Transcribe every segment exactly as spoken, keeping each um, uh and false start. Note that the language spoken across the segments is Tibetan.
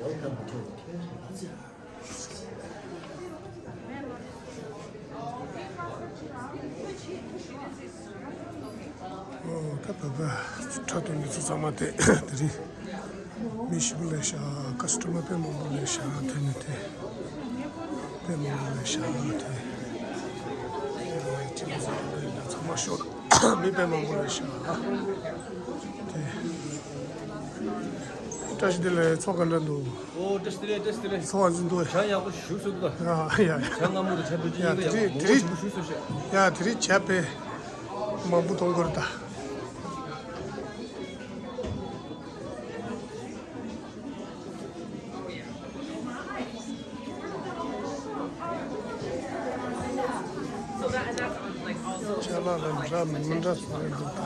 ཨོ། ད་བོད་པ་ཁྲ་ཐོན་མི་ཚོ་ཚང་མ་དེ་དེ་རིང་མི་ཞིག་པོ་ལས་ཤག་ཀ་སི་ཊ་མར་དཔེ་མང་པོ་ལས་ཤག་དེ་ནི་དེ་དཔེ་མང་པོ་ལས་ཤག་དེ་ཁྱེད་ཚོ་ཚང་མ་ཤོག་མི་དཔེ་མང་པོ་ལས་ཤག་དེ། བཀྲ་ཤིས་བདེ་ལེགས། ཚོགས་ག་འདྲ་འདུག་ཨོ། བཀྲ་ཤིས་བདེ་ལེགས། བཀྲ་ཤིས་བདེ་ལེགས། ཚོགས་ཨ་ཟིན་འདུག་ཡ། ཡག་པོ་ཞུགས་སོང་འདུག་ཡ་ཡ་ཡ། བྱ་སྔ་མོ་དང་བྱ་བོད་ཅི་ཡིན་ཡ། དེ་རིང་དེ་རིང་ཞུགས་སོང་ཤག་ཡ། དེ་རིང་བྱ་དཔེ་མང་པོ་གཏོང་དགོས་རེད་ད། ཅ་ལག་ལ་འདྲ་མི་འདྲ་བཟོ་རེད་འདུག་ད།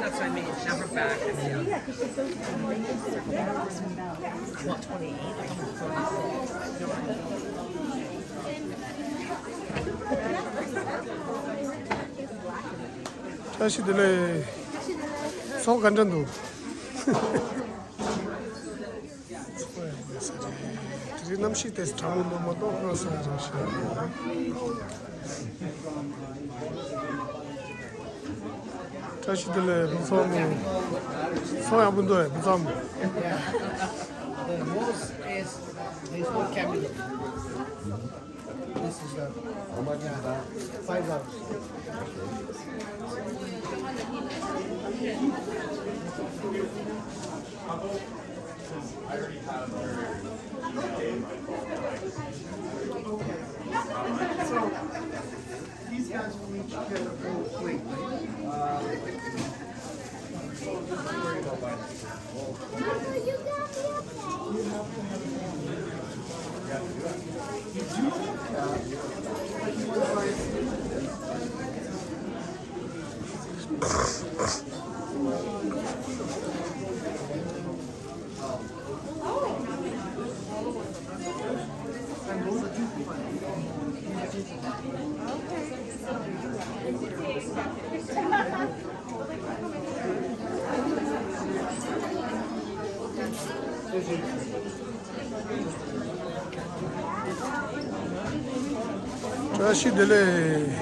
That's what I mean. It's never bad. It's, yeah. What, twenty-eight? Like, I'm forty-four. བཀྲ་ཤིས་བདེ་ལེགས། ཚོགས་ག་འདྲ་འདུག་དེ་རིང་གནམ་གཤིས་དེ་གྲང་མོ་མ་མ་གཏོགས་ཧང་སང་རེད་ཤག་བཀྲ་ཤིས་བདེ་ལེགས། བུ་ཚོ་མོ། ཚོགས་ཡག་པོ་འདུག་བུ་ཚོ་མོ། The most is, there's no camera. This is a, yeah, five hours. So, these guys will each get a full plate. Uh, don't worry about that. བཀྲ་ཤིས་བདེ་ལེགས།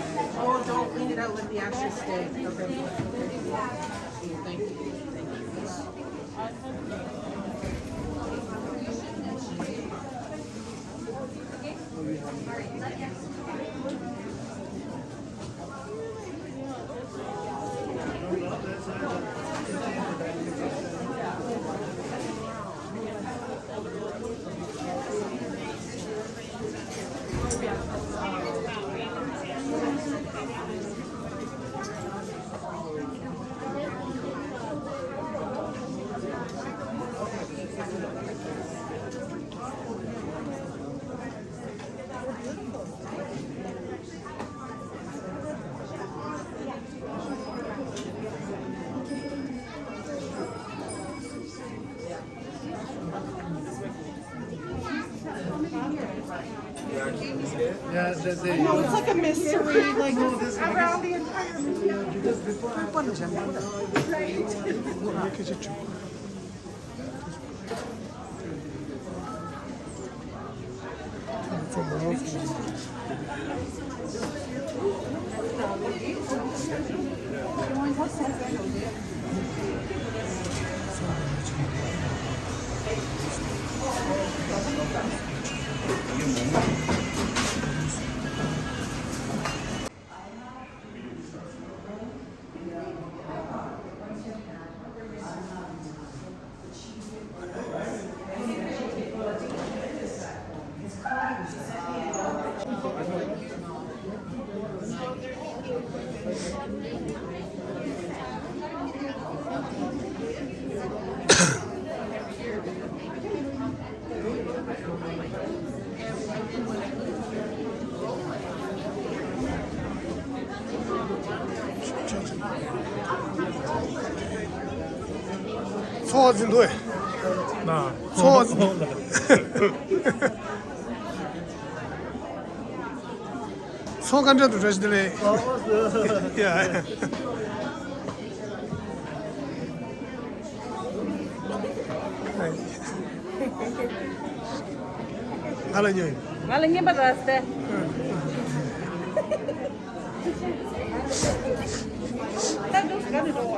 Oh, don't clean it out. Let the ashes stay. Okay. Thank you. Thank you. Yeah, there's a, I know, it's like a mystery, like, around the entire movie. Right? ཚོགས་འཛིན་འདུག་ཨེ། ན། ཚོགས་འཛིན། ཚོགས་ག་འདྲ་འདུག་བཀྲ་ཤིས་བདེ་ལེགས། ཡ། ཡ། ང་ལ་ཉོན། ང་ལ་རྔན་པ་རག་སྟེ། ད་འདུག་ག་ནས་འགྲོ་བ།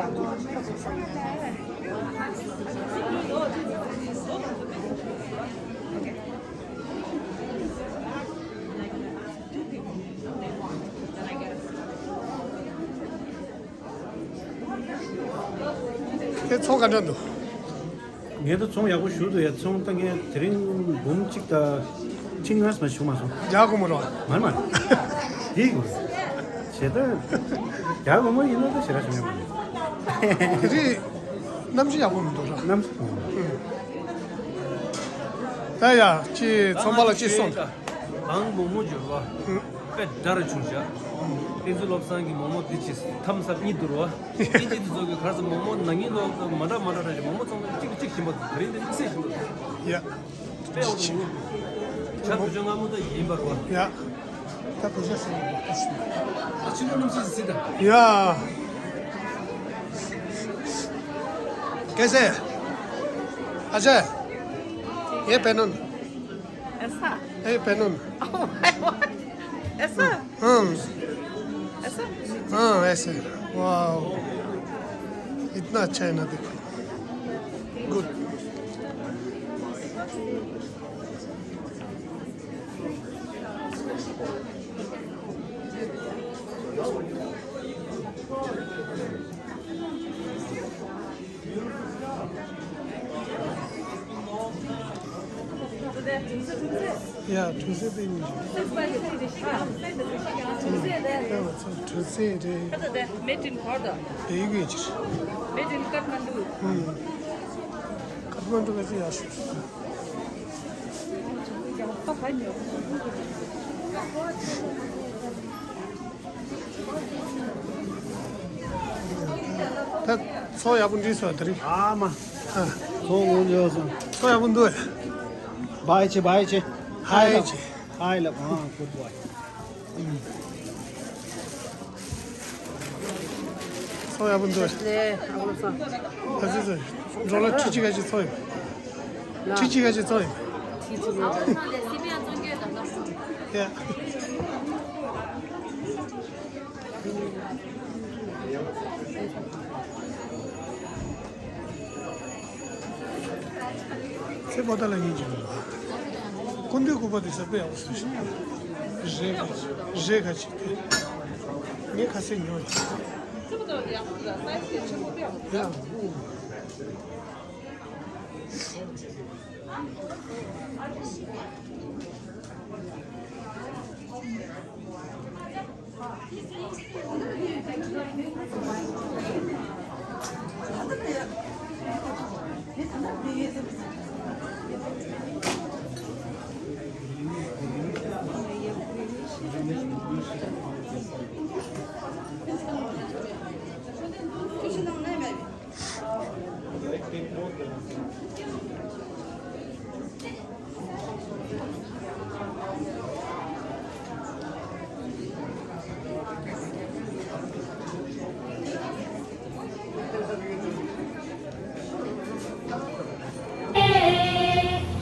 དེ་ཚོང་ག་འདྲ་འདུག་ངས་ད་ཚོང་ཡག་པོ་ཞུ་འདུག་ཡ། ཚོང་ད་ངས་དེ་རིང་འབུམ་གཅིག་དང་ཁྲི་ལྔ་ཙམ་བྱུང་མ་སོང་། རྒྱ་སྒོར་མོ་རོ། མ་མ། དེ་གོ། བྱས་ད། རྒྱ་སྒོར་མོ་ཡིན་ན་ད་ཞེ་དྲག་བྱུང་ཡ་མ་རེད། དེ་རིང་གནམ་གཤིས་ཡག་པོ་མི་འདུག་ར། གནམ་གཤིས། ད་ཡ་ཅི་ཚོང་པ་ལ་ཅི་གསུངས། བང་མོག་མོག་འབྱོར་བ། དཔེ་དགའ་རུ་བྱུང་བཞག་ཕན་ཚུན་བློ་བཟང་གི་མོག་མོག་འདི་ཅིག་ཐམ་སབ་གཉིས་བསྡུར་བ། ཨིན་ཇི་འདི་ཚོ་གི་གར་སོང་མོག་མོག་ནང་ཉིད་ལོག་མ་འདྲ་མ་འདྲ་འདྲ་ཞིག་མོག་མོག་ཚོང་ཁང་གཅིག་གིས་གཅིག་ཞིམ་པོ་འདུག་དེ་རིང་འདི་དམིགས་བསལ་ཞིམ་པོ་འདུག་ཡ། དཔེ་འོ་འདུག་ཇ་བུ་ཆུ་མངར་མོ་ད་ཡིན་པར་བ། ཡ། ད་བུ་ཆུ་ཟེར་ཡིན་པ་ད་ཞིམ་པོ། ད་ཕྱི་ལོགས་གནམ་གཤིས་ཟིན་ད། ཡ། कैसे? अच्छा। ये पहनो ना। ऐसा? ये पहनो ना। Oh my God। ऐसा? हाँ। ऐसा? हाँ, ऐसे। वाओ। इतना अच्छा है ना, देखो। गुड। ཡ། ཐུགས་སྲས་པས་ཉིན་ཞིག་ཐུགས་སྲས་རེད། Made in Kharda. དེ་གི་ཕྱིར། Made in Kathmandu. ཧུམ། ཀ་ཐ་མན་ཌུ་ག་ཚོད་ཡག་ཤོས། ད་ཚོགས་ཡག་པོ་འགྲིག་སོང་དེ་རིང་། ཨ་མ། ཨ། ཚོགས་ངོ་ལོས་སོང་། ཚོགས་ཡག་པོ་འདུག་ཝའི་ཆེ་ཝའི་ཆེ། ཧའི་ཆེ། ཧའི་ལབ། ཨ། Good boy། ཚོགས་ཡག་པོ་འདུག་ལས་ཨ་ལོ་ས། ད་ཚོད་ཚོད། འགྲོ་ལ་ཁྲི་གཅིག་ག་ཅིག་ཚོགས་ཡོད། ཁྲི་གཅིག་ག་ཅིག་ཚོགས་ཡོད། ཁྲི་གཅིག་ཡོད། ཡ། ཚེ་པོ་ཏ་ལ་ཡིན་གྱི་མི་འདུག་སྐུ་མདུན་སྐུ་པར་དེ་ཟེར་དཔེ་ཡག་པོ་བཟོས་ཤག་རེད་ཁ་རེད་ཁ་ཅིག་དེ། ངས་ཁ་ཟས་ཉོས་ཡོད། ཡ།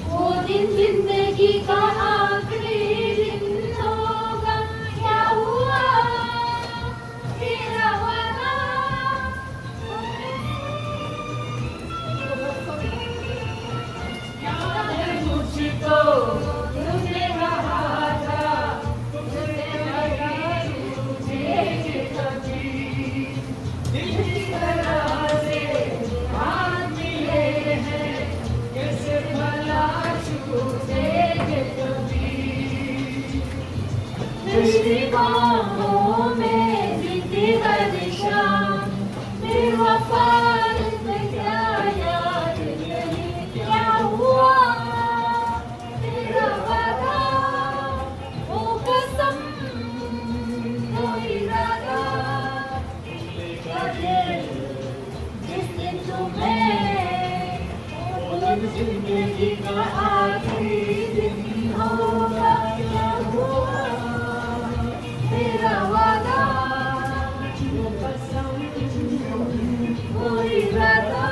वो दिन जिंदगी का आखिरी दिन होगा, क्या हुआ तेरा वादा? तेरी बाहों में बीती हर शाम, बेवफा, इस पे क्या याद नहीं, क्या हुआ तेरा वादा, वो कसम, वो इरादा, का दिल जिस दिन तुम्हें, वो जिंदगी का आखिरी दिन होगा, क्या हुआ तेरा वादा, वो कसम, वो इरादा।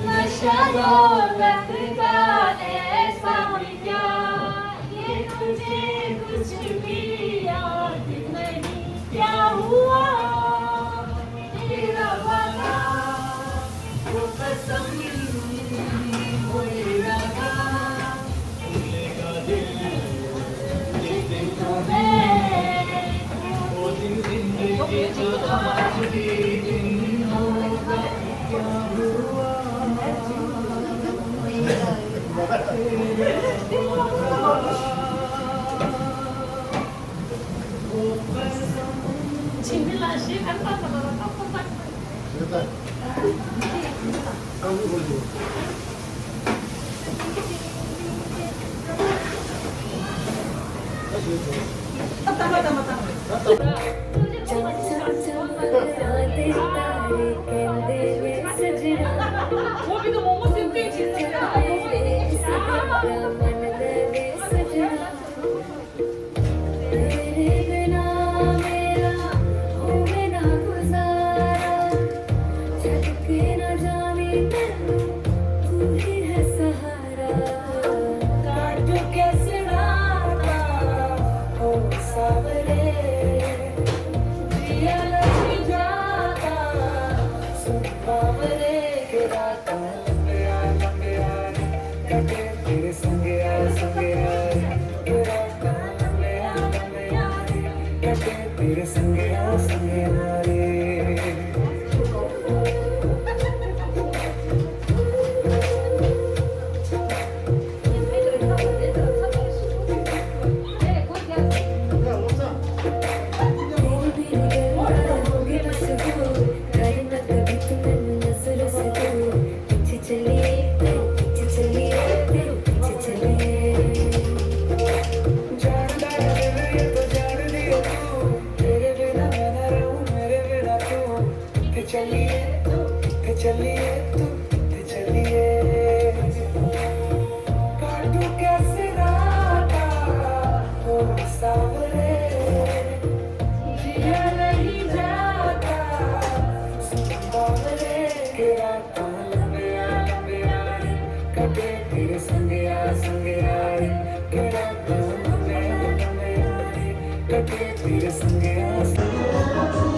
नशा दौलत का ऐसा क्या, ये तुझे कुछ भी याद नहीं, क्या हुआ तेरा वादा, वो कसम, वो इरादा। तेरे बिना मेरा होवे ना गुजारा, छड़ के ना जाने मैनू, तू ही है सहारा। काटू कैसे रातां ओ सावरे, जिया लगी जाता सुन बावरे। के रातां लंबिया लंबिया रे, कटे तेरे संगेया संगेया रे। के रातां लंबिया लंबिया रे, कटे तेरे संगेया संगेया रे। जान डाल दिल ये तो जान दियो तू, तेरे बिना मैं ना रहूं, मेरे बिना तू। किथे चलिए तू, किथे चलिए तू, किथे चलिए। काटू कैसे रातां ओ सावरे, जिया नहीं जाता सुन बावरे। के रातां लंबिया लंबिया रे, कटे तेरे संगेया संगेया रे। के रातां लंबिया लंबिया रे, कटे तेरे संगेया संगेया रे।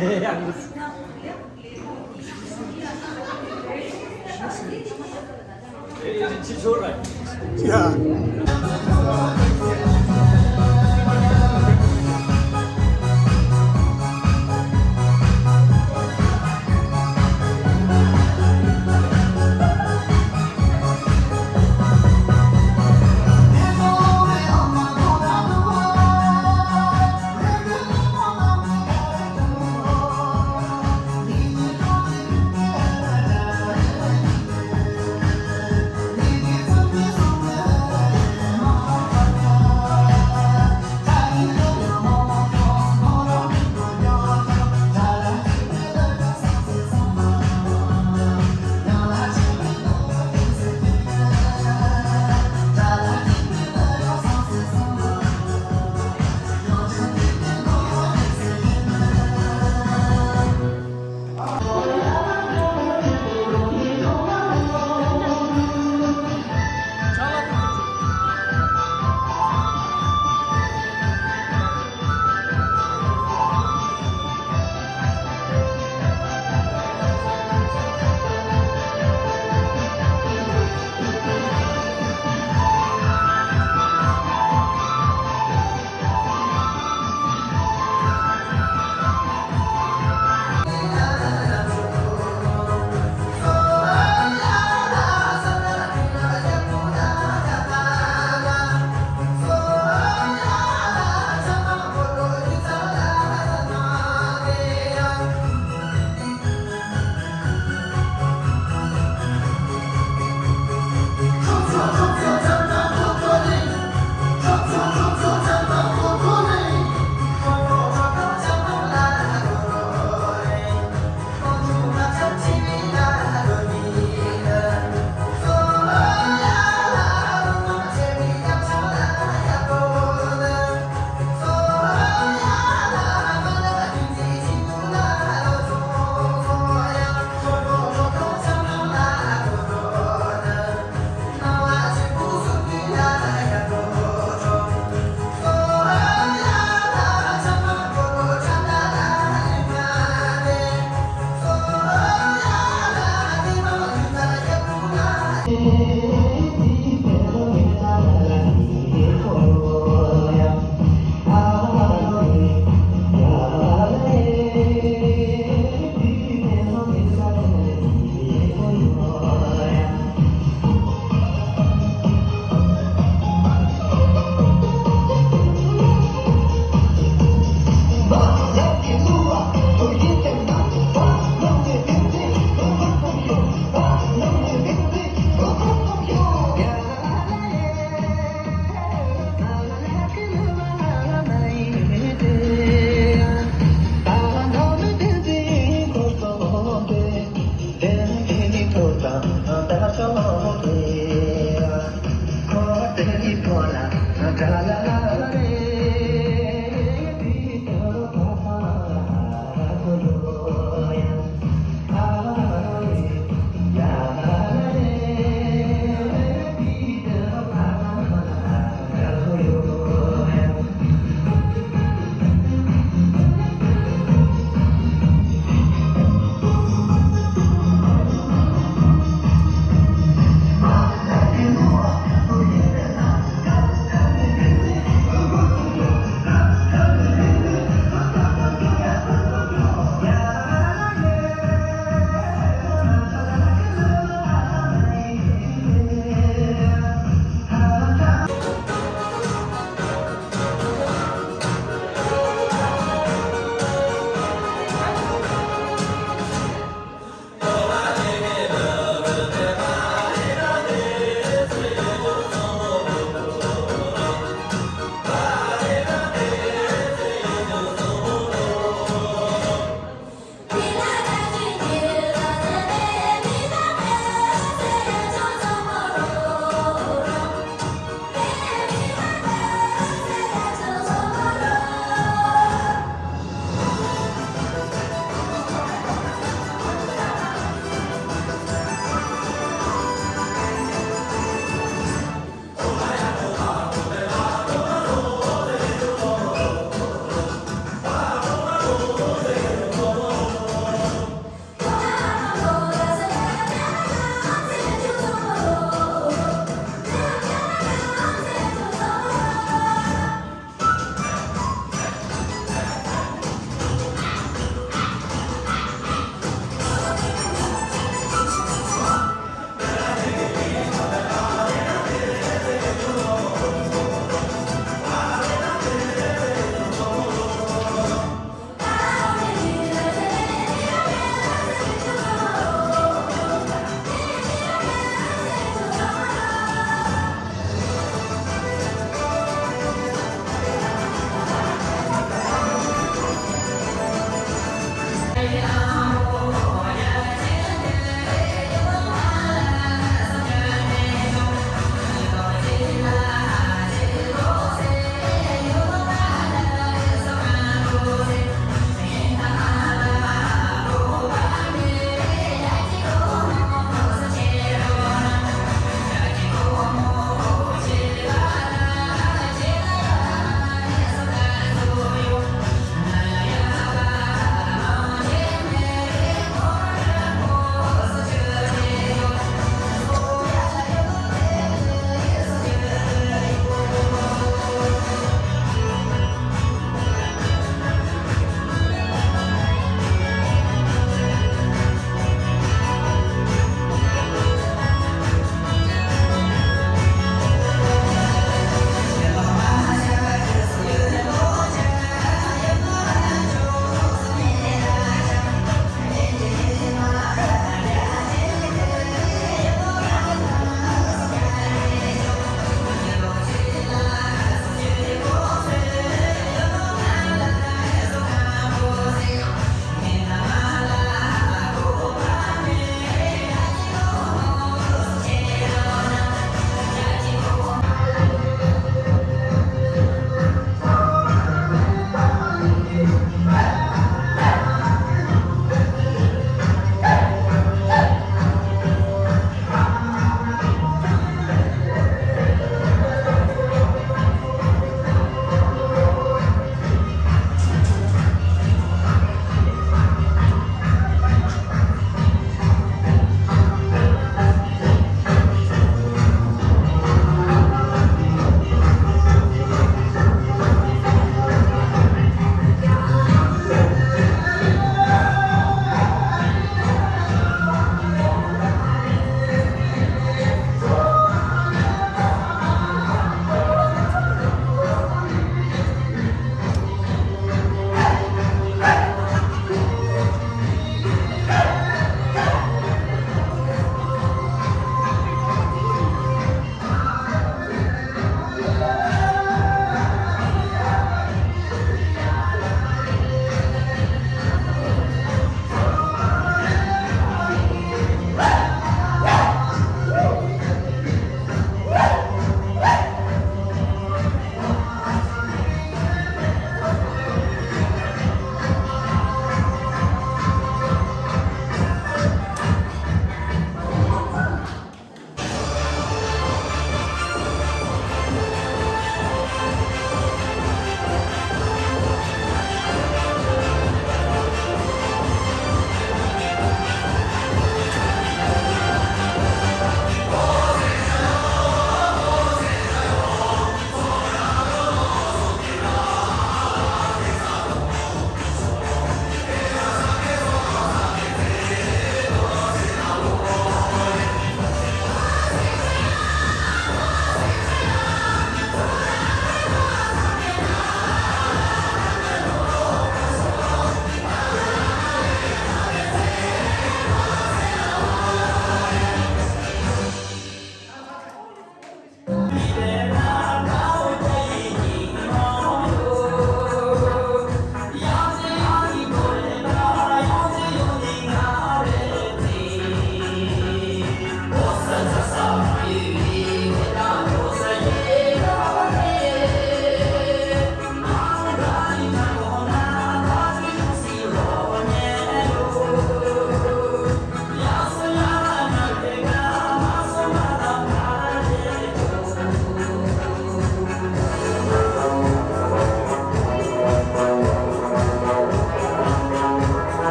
Yeah.